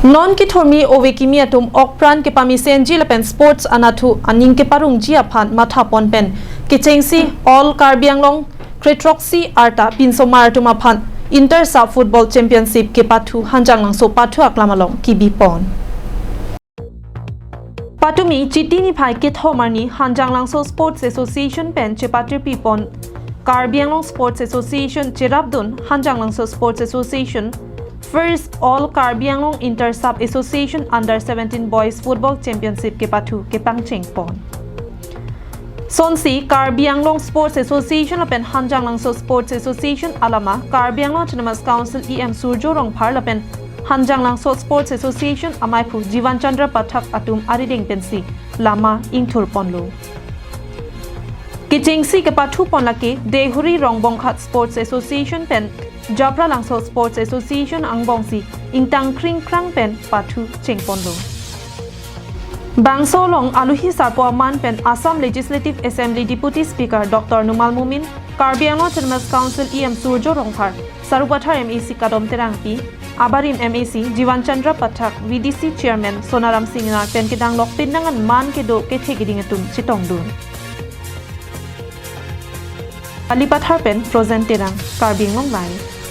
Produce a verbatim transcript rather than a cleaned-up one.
Non kethurmi ove kimi atum okpran kepamesenji lapen sports anatthu aning keparungji aphan mathapon pen kechengsi All Karbi Anglong krethrok-isi arta pinsomar atum aphan Inter Sub Football Championship kepathu Hanjanglangso pathu aklam along kibipon. Patumi Chiti niphai kethom arni Hanjanglangso Sports Association pen chepatirpipon Karbi Anglong Sports Association cherapdun Hanjanglangso Sports Association First All Karbi Anglong Inter Sub Association Under seventeen Boys Football Championship kepathu kepangchengpon. Sonsi Karbi Anglong Sports Association lapen Hanjanglangso Sports Association alama Karbi Anglong Autonomous Council E M Surjya Rongphar lapen Hanjanglangso Sports Association amaiphu Jivan Chandra Pathak atum arideng pensi lama ingthurponlo. Kechengsi kepathupon lake Deihori Rongbonghat Sports Association pen Japralangso Sports Association angbongsi ingtang kringkrang pen pathu chengponlo. Bangso along alohi sarpo aman pen Assam Legislative Assembly Deputy Speaker Doctor Numal Momin, Karbi Anglong Autonomous Council E M Surjya Rongphar, Sarupathar M A C Kadom Terangpi, abarim M A C Jivan Chandra Pathak, V D C Chairman Sonaram Singnar pen kedang lokpin nangan man kedo kethe keding atum chetongdun. Alipathar pen Frozen Terang, Karbi Anglong Live.